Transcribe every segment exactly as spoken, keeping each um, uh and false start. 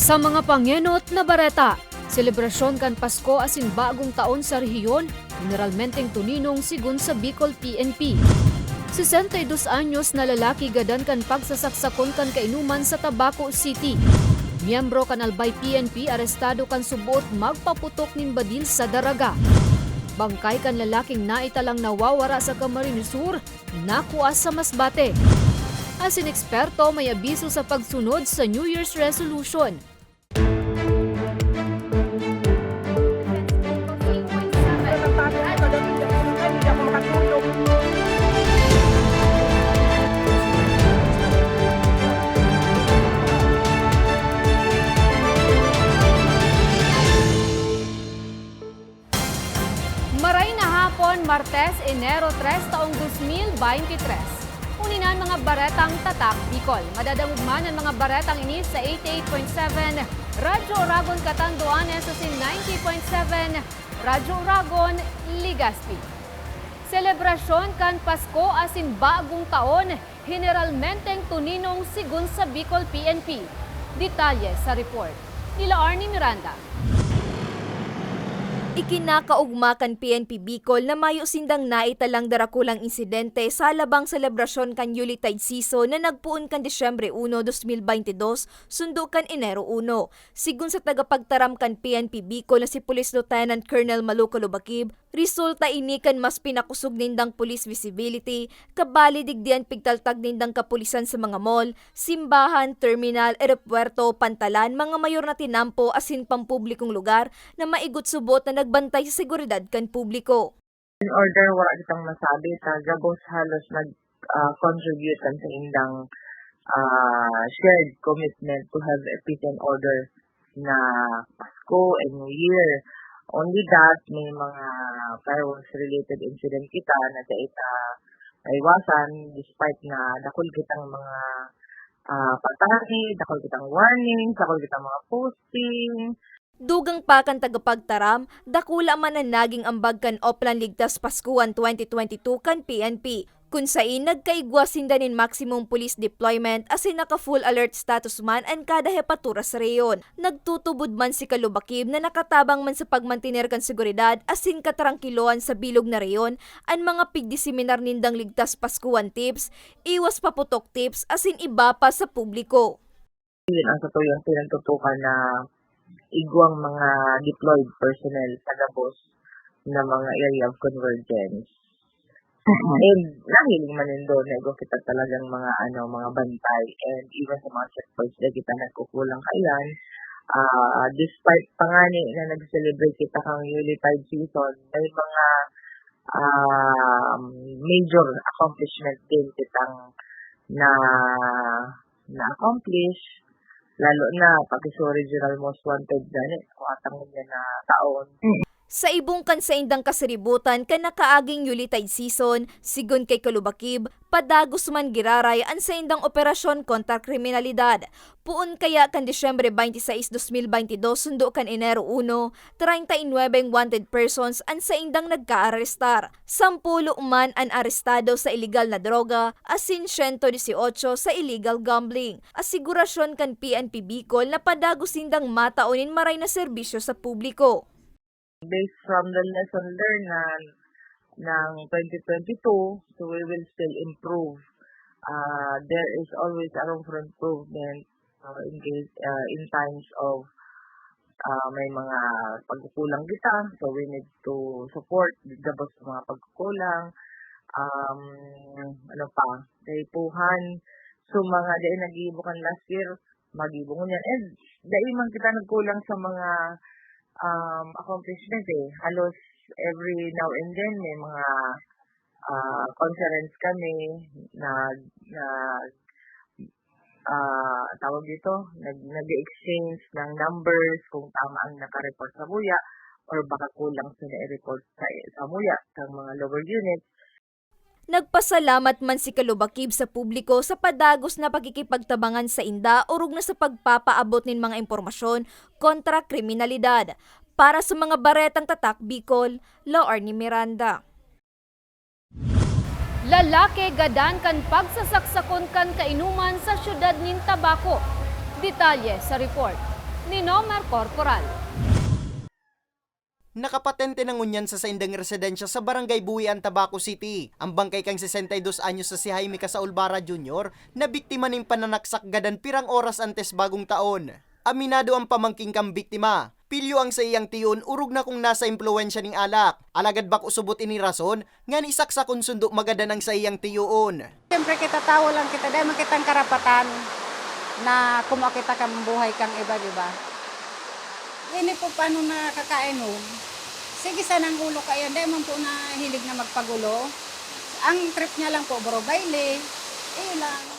Sa mga pangenot na bareta, selebrasyon kan Pasko asin Bagong Taon sa rehiyon, generalmenteng tuninong, sigon sa Bicol P N P. Sesenta y dos anyos na lalaki gadan kan pagsasaksakon kan kainuman sa Tabaco City. Miyembro kan Albay P N P arestado kan suboot magpaputok nin badil sa daraga. Bangkay kan lalaking naitalang nawawara sa Camarines Sur, nakua sa Masbate. Asin eksperto may abiso sa pagsunod sa New Year's resolution. Maray na hapon, Martes, Enero tres, taong dos mil baynte tres. Uni na an mga baretang Tatak Bicol. Madadangog man an mga baretang ini sa eighty-eight point seven Radyo Oragon, Catanduanes, asin ninety point seven Radyo Oragon, Legazpi. Selebrasyon kan Pasko asin Bagong Taon, generalmenteng tuninong, sigon sa Bicol P N P. Detalye sa report nila Arnie Miranda. Ikinakaogma kan P N P Bicol na mayo sindang naitalang darakulang insidente sa halabang selebrasyon kan Yuletide season na nagpoon kan Disyembre uno, dos mil baynte dos, sundo kan Enero uno. Sigon sa tagapagtaram kan P N P Bicol na si Police Lieutenant Colonel Maluco Lubakib, resulta ini kan mas pinakosog nindang police visibility, kabali digdi an pigtaltag nindang kapulisan sa mga mall, simbahan, terminal, eropuwerto, pantalan, mga mayor na tinampo asin pampublikong lugar na maigot subot na nagbantay sa seguridad kan publiko. In order, wala kitang masabi, ta gabos halos nag, ah, contribute kan sa indang, ah, shared commitment to have a peace and order na Pasko and New Year. Only that, may mga fireworks related incident kita na dai ta maiwasan, despite na dakul kitang mga, ah, patani, dakul kitang warning, dakul kitang mga posting. Dugang pa kan tagapagtaram, dakula man an naging ambag kan Oplan Ligtas Paskuhan twenty twenty-two kan P N P, kun sain nagkaigwa sinda nin maximum police deployment asin naka-full alert status man an kada hepatura sa rehiyon. Nagtutubod man si Kalubakib na nakatabang man sa pagmantener kan seguridad asin katrangkilohan sa bilog na rehiyon an mga pigdiseminar nindang Ligtas Paskuhan tips, iwas paputok tips asin iba pa sa publiko. Yun ang satuyang pinagtutukan na igwang mga deployed personnel sa gabos na mga area of convergence. Mm-mm. And nahiling man nindo na igwa kita talagang mga, ano, mga bantay, and even sa mga checkpoints na kita nagkukulang kaiyan. Ah, despite pa ngani na nag-celebrate kita kang Yuletide season, may mga, ah, major accomplishment din kitang na na-accomplish, lalo na pag-isuri General Most Wanted gani, kung atang niya na taon. Sa ibong kan saindang kasiributan kan nakaaging Yuletide season, sigon kay Kalubakib, padagos man giraray an saindang operasyon kontra kriminalidad. Poon kaya kan Disyembre twenty-six, dos mil baynte dos, sundo kan Enero uno, treinta y nueve wanted persons an saindang nagkaarestar. Sampulo man an arestado sa ilegal na droga, asin siyento dieciocho sa illegal gambling. Asigurasyon kan P N P Bicol na padagos sindang matao nin maray na serbisyo sa publiko. Based from the lesson learned na ng twenty twenty-two, so we will still improve. Ah, there is always a room for improvement, ah, in case, ah, in times of, ah, may mga pagkukulang kita, so we need to support gabos sa mga pagkukulang. Um, ano pa? Kaipuhan. So, mga dai nagibo kan last year, magibo ngunyan. And dai man kita nagkulang sa mga, um, accomplishment, eh. Halos every now and then may mga, ah, conference kami, nag-, nag-, ah, tawag dito, nag-, nag-exchange ng numbers kung tama ang naka-report samuya or baka kulang sa na-report sa, samuya, sa mga lower unit. Nagpasalamat man si Kalubakib sa publiko sa padagos na pakikipagtabangan sainda orog na sa pagpapaabot nin mga impormasyon kontra kriminalidad. Para sa mga baretang Tatak Bicol, Laorne Miranda. Lalaki gadan kan pagsasaksakon kan kainuman sa siyudad nin Tabaco. Detalye sa report. ni Nomer Corporal. Nakapatente na ngunyan sa saindang residensya sa Barangay Buhian, Tabaco City, ang bangkay kan sesenta y dos anyos na si Jaime Casaulbara Junior na biktima nin pananaksak gadan pirang oras antes Bagong Taon. Aminado ang pamangkin kan biktima, pilyo ang saiyang tiyoon orog na kung nasa impluwensya nin alak. Alagad bako subot ini rason ngani saksakon sundo magadan ang saiyang tiyoon. Siyempre, kita tawo lang kita, dai man kitang karapatan na kumua kita kan buhay kan iba, di ba? Ini po, paano nakakainom? Sige sanang ulo kaiyan, dai man po nahilig na magpagulo. Ang trip niya lang po, buro baile, iyo lang.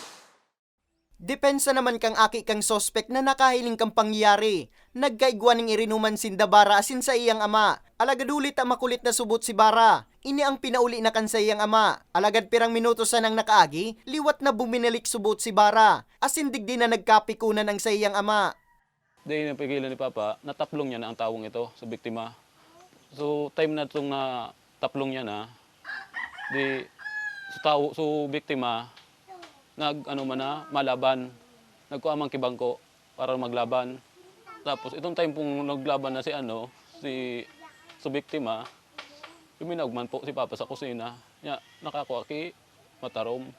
Depensa naman kan aki kan suspek na nakahiling kan pangyayari, nagkaigwa nin irinuman sinda bara asin saiyang ama. Alagad huli ta makulit na subot si Bara, ini ang pinauli na kan saiyang ama. Alagad pirang minuto sanang nakaagi, liwat na buminalik subot si Bara, asin digdi na nagkapikunan ang saiyang ama. Di napigilan ni Papa, nataplong niya na ang tawong ito sa biktima. So, time na itong nataplong niya na, di, so, tawo, so, biktima, nag, ano man na, malaban. Nagkuha man ki bangko para maglaban. Tapos, itong time pong naglaban na si, ano, si, so, biktima, luminawag man po si Papa sa kusina. Nya, nakakuha ki matarom.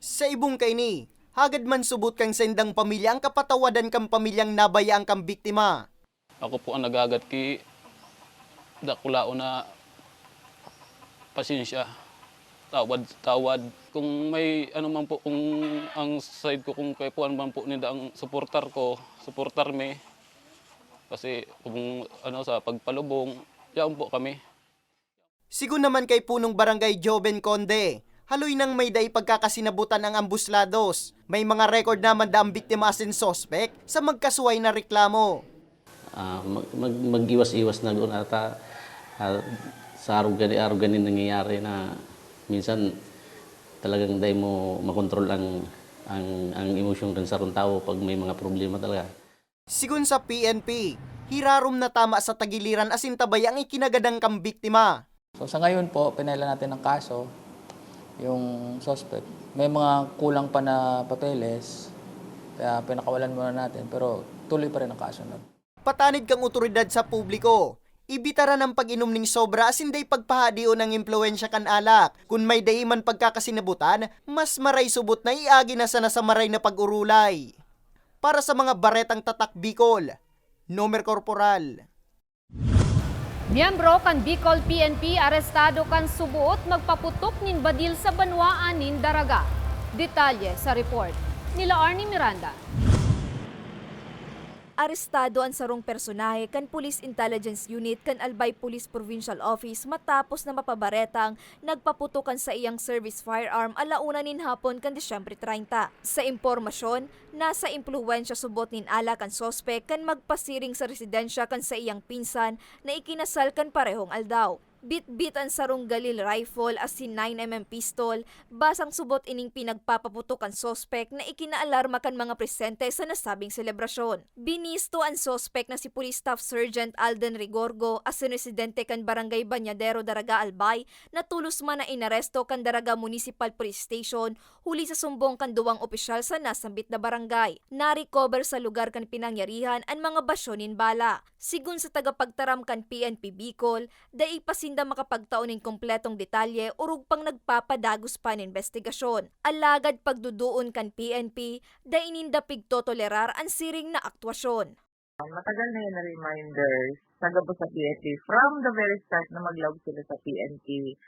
Sa ibong kaini, hagad man subot kan saindang pamilya ang kapatawadan kan pamilyang nabayaan kan biktima. Ako po ang naghagad ki dakulaon na pasensya. Tawad, tawad. Kung may ano man po, kung ang side ko, kung kay puan man po ninda ang suportar ko, suportar mi. Kasi kung ano, sa pagpalubong, yaon po kami. Sigon naman kay Punong Barangay Joven Conde, haloy nang may dai pagkakasinabutan ang ambos lados. May mga record naman da ang biktima asin suspek sa magkasuhay na reklamo. Ah, mag-, mag-, mag-iwas-iwas na doon ata, ah, sa arog gani, arog gani nangyayari na minsan talagang dai mo makontrol ang, ang, ang emosyon kan sarong tawo pag may mga problema talaga. Sigon sa P N P, hirarom na tama sa tagiliran asin tabaya ang ikinagadan kan biktima. So, sa ngayon po, pinailan natin ng kaso yung suspect. May mga kulang pa na papeles, kaya pinakawalan muna natin, pero tuloy pa rin ang kaso na. Patanid kan awtoridad sa publiko, ibitaran ang pag-inom ning sobra asin dai pagpahadion ang impluwensya kan alak. Kun may dai man pagkakasinabutan, mas maray subot na iagi na sana sa maray na pag-orolay. Para sa mga baretang Tatak Bicol, Nomer Corporal. Miyembro kan Bicol P N P arestado kan suboot magpaputok nin badil sa banwaan nin Daraga. Detalye sa report nila Arnie Miranda. Arestado an sarong personahe kan Police Intelligence Unit kan Albay Police Provincial Office matapos na mapabaretang nagpaputok kan saiyang service firearm ala una nin hapon kan Disyembre treinta. Sa impormasyon, nasa impluwensya subot nin alak an suspek kan magpasiring sa residensya kan saiyang pinsan na ikinasal kan parehong aldaw. Bitbit an sarong Galil rifle asin nine M M pistol, basang subot ining pinagpapaputok kan suspek na ikinaalarma kan mga presente sa nasabing selebrasyon. Binisto an suspek na si Police Staff Sergeant Alden Rigorgo, asin residente kan Barangay Bañadero, Daraga, Albay, na tolos man na inaresto kan Daraga Municipal Police Station huli sa sumbong kan duwang opisyal sa nasambit na barangay. Na-recover sa lugar kan pinangyarihan an mga basyo nin bala. Sigon sa tagapagtaram kan P N P Bicol, dai pa sinda makapagtao nin kompletong detalye orog pang nagpapadagos pa an imbestigasyon. Alagad pagduduon kan P N P, dai ninda pigtotolerar an siring na aktwasyon. Matagal na yan na reminders sa gabos sa P N P. From the very start na maglaog sila sa P N P,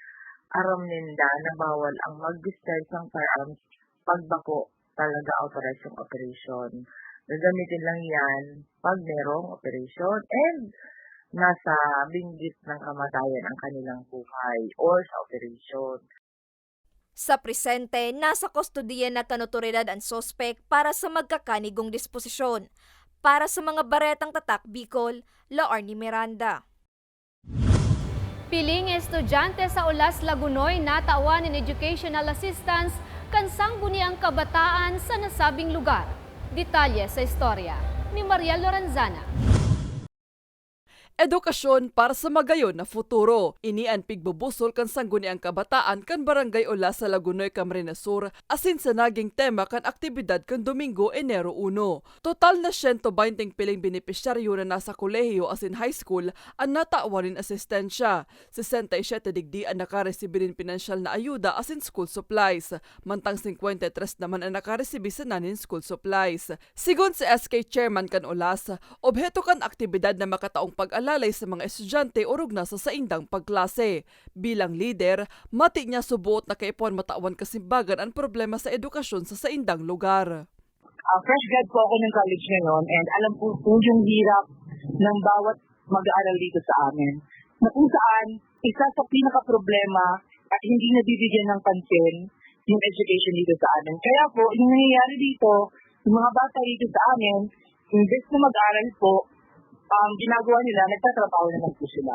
aram ninda na bawal ang mag-discharge ng firearms pag bako talaga authorized yung operation. Gagamitin lang yan pag merong operation and nasa binggit ng kamatayan ang kanilang buhay or sa operation. Sa presente, nasa kustodiya na kan otoridad an suspek para sa magkakanigong disposisyon. Para sa mga baretang Tatak Bicol, La Arnie Miranda. Piling estudyante sa Olas, Lagonoy natawan nin educational assistance kan sangguniang kabataan sa nasabing lugar. Detalye sa istorya ni Mariel Lorenzana. Edukasyon para sa magayon na futuro. Ini an pigbubusol kan Sangguniang Kabataan kan Barangay Olas sa Lagonoy, Camarines Sur, asin sa naging tema kan aktibidad kan Domingo, Enero uno. Total na siyento benteng piling benepisyaryo na nasa kolehiyo asin high school an natawan nin asistensya. Sesenta y siete digdi an nakaresibi nin pinansyal na ayuda asin school supplies, mantang singkwenta y tres naman an nakaresibi sana nin school supplies. Sigon si S K Chairman kan Olas, obheto kan aktibidad na makataong pag-alalay sa mga estudyante orog na sa saindang pagklase. Bilang lider, mati niya suboot na kaipuhan matawan kasimbagan an problema sa edukasyon sa saindang lugar. Ah, fresh grad po ako ng college ngayon, and alam ko po yung hirap ng bawat mag-aaral dito sa amin, na kung saan isa sa pinakaproblema at hindi nabibigyan ng pansin yung education dito sa amin. Kaya po, yung nangyayari dito, yung mga bata dito sa amin, imbes na mag-aral po, um, ginagawa nila, nagtatrabaho naman po sila.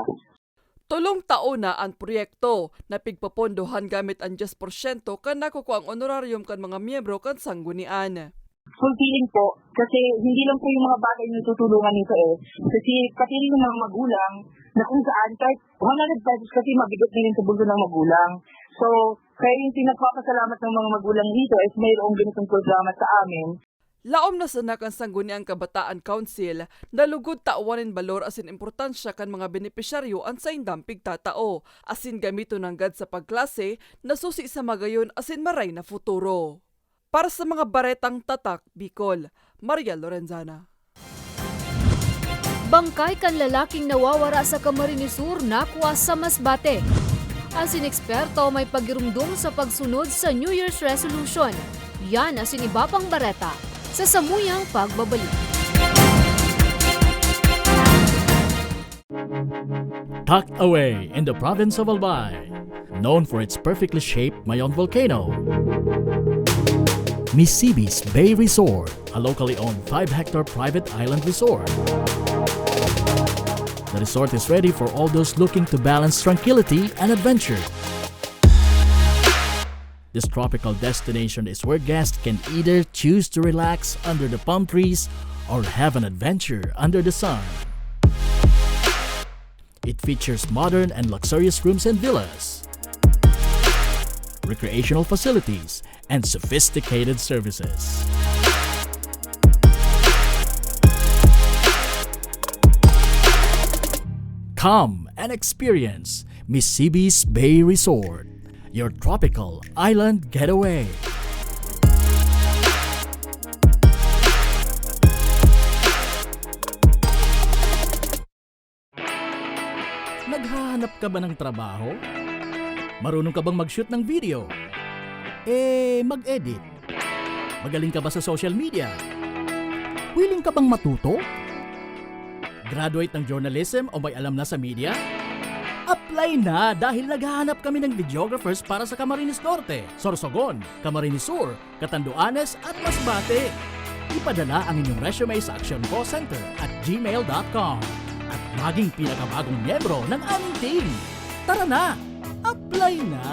Tolong taon na an proyekto, na pigpopondohan gamit an dyes porsyento kan nakukuang honorarium kan mga miyembro kan sanggunian. Fulfilling po, kasi hindi lang po yung mga bata yung natutulungan nito eh. Kasi pati rin yung mga magulang, na kung saan kahit one hundred pesos kasi mabigat na rin sa bulsa ng magulang. So, kaya yung pinagpapasalamat ng mga magulang dito is mayroong ganitong programa sa amin. Laom na sana kan Sangguniang Kabataan Council na lugod tawan nin balor asin importansya kan mga benepisyaryo an saindang pigtatao, asin gamiton nanggad sa pagklase na susi sa magayon asin maray na futuro. Para sa mga baretang Tatak Bicol, Maria Lorenzana. Bangkay kan lalaking nawawara sa Camarines Sur nakua sa Masbate. Asin eksperto may pagirumdom sa pagsunod sa New Year's resolution. Yan asin iba pang bareta sa samuyang pagbabalik. Tucked away in the province of Albay, known for its perfectly shaped Mayon volcano, Misibis Bay Resort, a locally owned five-hectare private island resort. The resort is ready for all those looking to balance tranquility and adventure. This tropical destination is where guests can either choose to relax under the palm trees or have an adventure under the sun. It features modern and luxurious rooms and villas, recreational facilities, and sophisticated services. Come and experience Misibis Bay Resort, your tropical island getaway. Naghahanap ka ba ng trabaho? Marunong ka bang mag-shoot ng video? Eh, mag-edit? Magaling ka ba sa social media? Willing ka bang matuto? Graduate ng journalism o may alam na sa media? Apply na, dahil naghahanap kami ng videographers para sa Camarines Norte, Sorsogon, Camarines Sur, Catanduanes at Masbate. Ipadala ang inyong resume sa actioncallcenter at gmail dot com at maging pinakabagong miyembro ng aming team. Tara na! Apply na!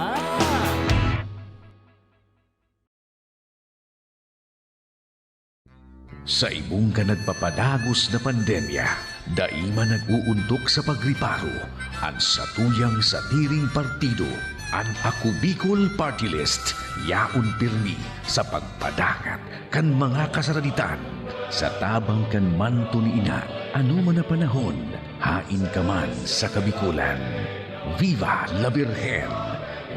Sa ibong kan nagpapadagos na pandemya, dai man nag-uuntok sa pagriparo an satuyang sadiring partido. An Ako Bicol Party List, yaon pirmi sa pagpadangat kan mga kasaraditan sa tabang kan manto ni Ina. Anoman na panahon, haen ka man sa Kabikolan. Viva la Virgen!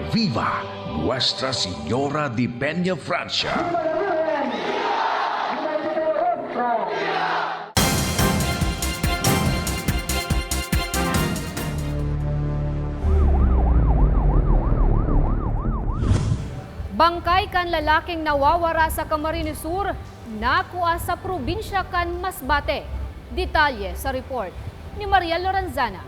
Viva Nuestra Señora de Peña Francia! Bangkay kan lalaking nawawara sa Camarines Sur, nakua sa probinsya kan Masbate. Detalye sa report ni Maria Lorenzana.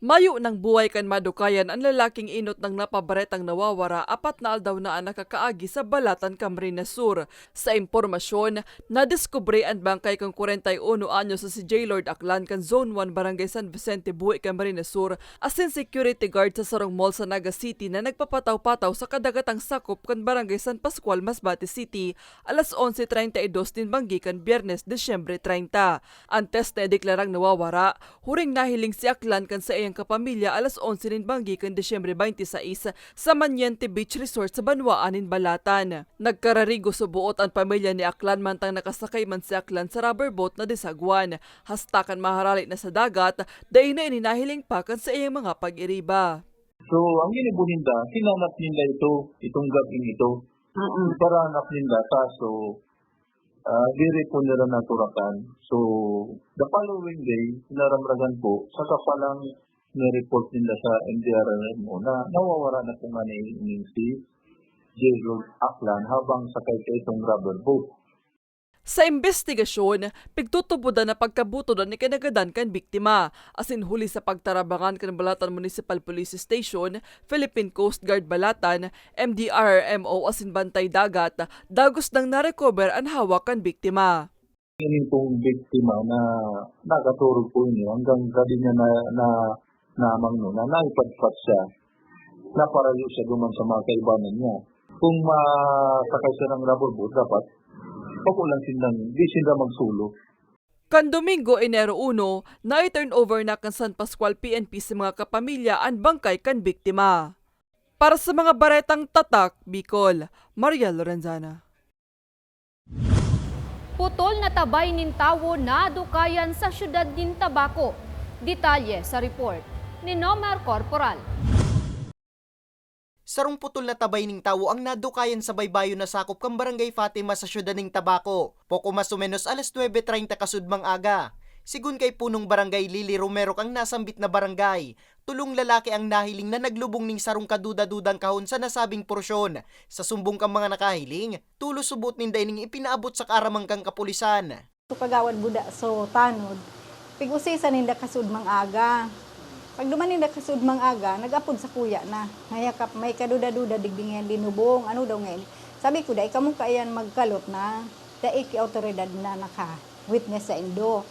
Mayo nang buhay kan madukayan an lalaking enot nang napabaretang nawawara, apat na aldaw na an nakakaagi sa Balatan, Camarines Sur. Sa impormasyon, nadiskubre an bangkay kan kwarenta y uno anyos na si J Lord Aklan kan Zone one, Barangay San Vicente, Buhi, Camarines Sur, asin security guard sa sarong mall sa Naga City na nagpapataw-pataw sa kadagatang sakop kan Barangay San Pascual, Masbate City, alas onse treinta y dos nin banggi kan Biyernes, Disyembre treinta. Antes na ideklarang nawawara, huring nahiling si Aklan kan saiyang kapamilya alas onse nin banggi kan Disyembre twenty-six sa Manyente Beach Resort sa banwaan nin Balatan. Nagkararigo suboot an pamilya ni Aklan mantang nakasakay man si Aklan sa rubber boat na disagwan. Hasta kan maharali na sa dagat, dai na ini nahiling pa kan saiyang mga pag-iriba. So, ang ginibo ninda, hinanap ninda ito, itong gab-ing ito. Mm. Iparanap ninda ta, so, ah, diri po nila naturakan. So, the following day, sinaramragan po, saka pa lang ni-report ninda sa M D R R M O na nawawara na po nga ni, ni si J Lord Aklan habang sakay sa itong rubber boat. Sa imbestigasyon, pigtutubodan na pagkabutod an ikinagadan kan biktima, asin huli sa pagtarabangan kan Balatan Municipal Police Station, Philippine Coast Guard Balatan, M D R R M O asin Bantay Dagat, dagos nang na-recover an hawak kan biktima. Ini pong biktima na nakaturog po ini, hanggang gabi niya na, na, namangno na naipadpat siya, naparayo siya duman sa mga kaibanan niya. Kung masakay siya ng rubber boat, dapat pakulan sindang, di sinda magsulo. Kan Domingo, Enero uno, na-turnover na kan San Pascual P N P sa mga kapamilya an bangkay kan biktima. Para sa mga baretang Tatak Bicol, Maria Lorenzana. Putol na tabay nin tawo nadukayan sa siyudad nin Tabaco. Detalye sa report ni Nomer Corporal. Sarong putol na tabay ning tawo ang nadukayan sa baybayon na sakop kan Barangay Fatima sa siyudad nin Tabaco, poko mas o menos alas nuebe treinta kasudmang aga. Sigon kay Punong Barangay Lily Romero kan nasambit na barangay, tolong lalaki ang nahiling na naglubong ning sarong kaduda-dudang kahon sa nasabing porsyon. Sa sumbong kan mga nakahiling, tolos subot ninda ining ipinaabot sa kaaraman kan kapulisan. So, Kagawad Buda, so, tanod, pig-usisa ninda kasudmang aga. Pagduman ninda kasudmang aga, nag-apod sakuya na, "Ngayakap, may kaduda-duda digdi ngayan linubong, ano daw ngayan?" Sabi ko, "Dai kamo kaiyan magkalot na, dai ki awtoridad na naka-witness saindo."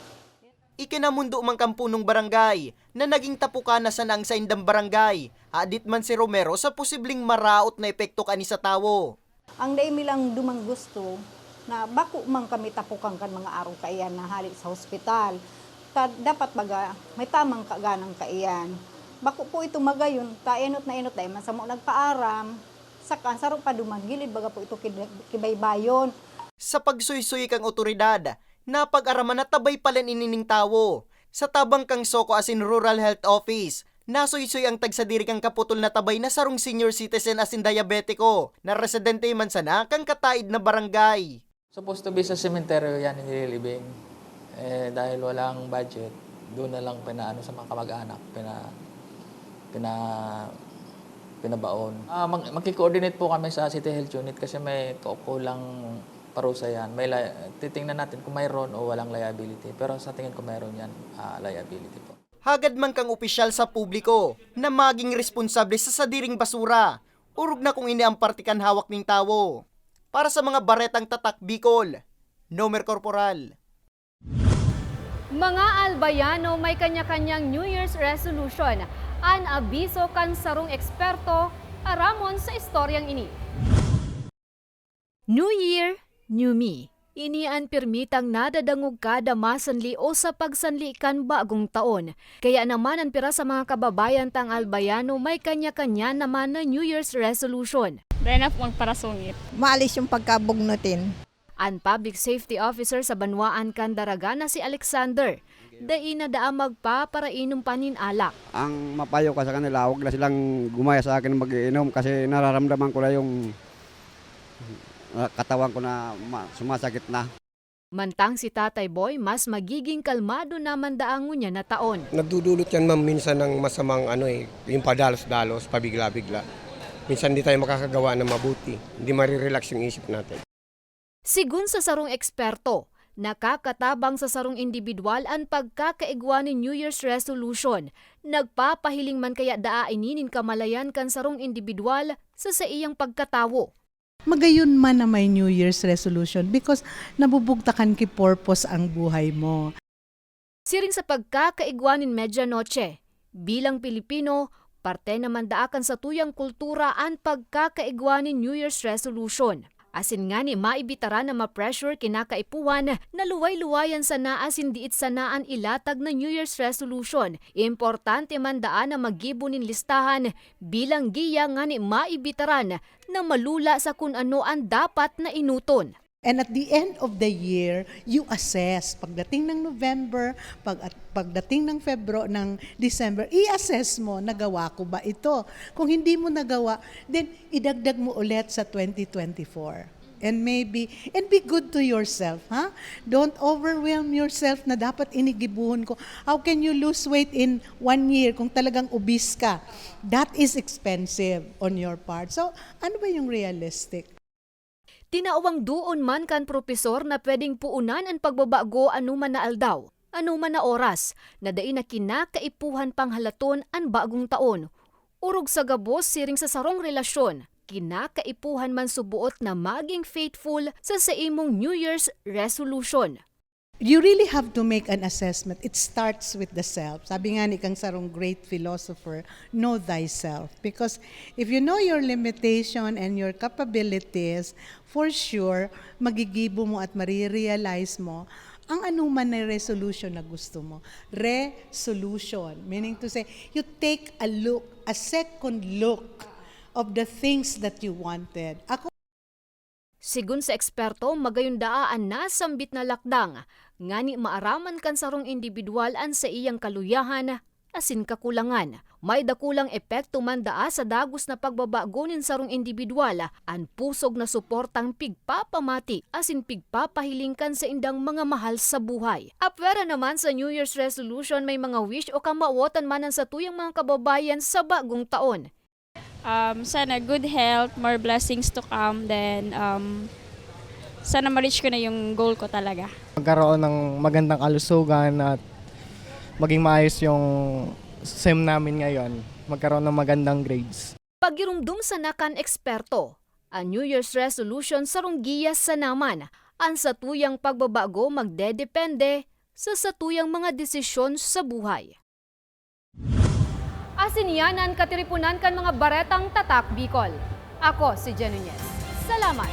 Ikinamundo man kan punong barangay na naging tapukan na sana ang saindang barangay, hadit man si Romero sa posibleng maraot na epekto kaini sa tawo. Ang dai mi lang duman gusto na bako man kami tapukan kan mga arog kaiyan na hale sa hospital. Ta-, dapat baga may tamang kaganang kaiyan. Bako po ito magayon, ta enot na enot, dai man samo nagpaaram. Saka an saro pa duman, gilid baga po ito kid-, kibaybayon. Sa pagsuysuy kan awtoridad, napag-araman na tabay palan ini ning tawo. Sa tabang kan SOCO asin Rural Health Office, nasuysuy an tagsadiri kan kaputol na tabay na sarong senior citizen asin diabetiko na residente man sana kan kataid na barangay. Supposed to be sa sementeryo yan nililibing. Eh, dahil walang budget, doon na lang pinaano sa mga kamag-anak, pina-, pina-, pinabaon. Ah, mag-, magki-coordinate po kami sa City Health Unit kasi may ku-, kulang parusa yan. May li-, titingnan natin kung mayroon o walang liability. Pero sa tingin ko mayroon yan, ah, liability po. Hagad man kan opisyal sa publiko na maging responsable sa sadiring basura, orog na kung ini an parte kan hawak nin tawo. Para sa mga baretang Tatak Bicol, Nomer Corporal. Mga Albayano may kanya-kanyang New Year's resolution. An abiso kan sarong eksperto aramon sa istoryang ini. New Year, New Me. Ini an pirmitang nadadangog kada masanli o sa pagsanli kan bagong taon. Kaya naman an pira sa mga kababayan tang Albayano may kanya-kanya naman na New Year's resolution. Dai na po magparasungit. Maalis yung pagkabugnutin. An public safety officer sa banwaan kan Daraga na si Alexander, dai na daa magpaparainom pa nin alak. Ang mapayo ko sa kanila, wag na silang gumaya sa akin mag-iinom kasi nararamdaman ko na yung, ah, katawan ko na ma-, sumasakit na. Mantang si Tatay Boy, mas magiging kalmado naman daa ngunyan na taon. Nagdudulot yan, ma'am, minsan ng masamang ano eh, yung padalos-dalos, pabigla-bigla. Minsan di tayo makakagawa ng mabuti. Hindi marirelax yung isip natin. Sigun sa sarong eksperto, Nakakatabang sa sarong indibidwal an pagkakaigwa nin New Year's resolution. Nagpapahiling man kaya daa ini nin kamalayan kan sarong indibidwal sa saiyang pagkatawo. Magayon man na may New Year's resolution because nabubugtakan ki purpose ang buhay mo. Siring sa pagkakaigwa nin medyanoche, bilang Pilipino, parte naman daa kan satuyang kultura an pagkakaigwa nin New Year's resolution. Asin ngani maibitaran na ma-pressure kinakaipuhan na luway-luwayan sana asin diit sana an ilatag na New Year's resolution. Importante man daa na maggibo nin listahan bilang giya ngani maibitaran na malula sa kun ano an dapat na enoton. And at the end of the year, you assess. Pagdating ng November, pag, at pagdating ng Febro, ng December, i-assess mo, nagawa ko ba ito? Kung hindi mo nagawa, then idagdag mo ulit sa twenty twenty-four. And maybe, and be good to yourself, ha? Don't overwhelm yourself na dapat inigibuhon ko. How can you lose weight in one year kung talagang obese ka? That is expensive on your part. So, ano ba yung realistic? Tinawang doon man kan propesor na pwedeng puunan an pagbabago anoman na aldaw, anoman na oras, na dai na kinakaipuhan panghalaton an bagong taon. Orog sa gabos siring sa sarong relasyon, kinakaipuhan man suboot na maging faithful sa saimong New Year's resolution. You really have to make an assessment. It starts with the self. Sabi nga ni kang sarong great philosopher, "Know thyself." Because if you know your limitation and your capabilities, for sure, magigibo mo at marirealize mo ang anuman na resolution na gusto mo. Resolution, meaning to say, you take a look, a second look of the things that you wanted. Ako Sigon sa eksperto, magayon daa an nasambit na lakdang, ngani maaraman kan sarong indibidwal an saiyang kaluyahan asin kakulangan. May dakulang epekto man daa sa dagos na pagbabago nin sarong indibidwal, an pusog na suportang pigpapamati asin pigpapahiling kan saindang mga mahal sa buhay. Apwera naman sa New Year's resolution, may mga wish o kamawotan man an satuyang mga kababayan sa bagong taon. Um, sana good health, more blessings to come, then um, sana ma-reach ko na yung goal ko talaga. Magkaroon ng magandang kalusugan at maging maayos yung sem namin ngayon. Magkaroon ng magandang grades. Pagirumdom sana kan eksperto, an New Year's resolution sarong giya sana man, an satuyang pagbabago magdedepende sa satuyang mga desisyon sa buhay. Asin iyan an katiriponan kan mga baretang Tatak Bicol. Ako si Jen Nunez. Salamat!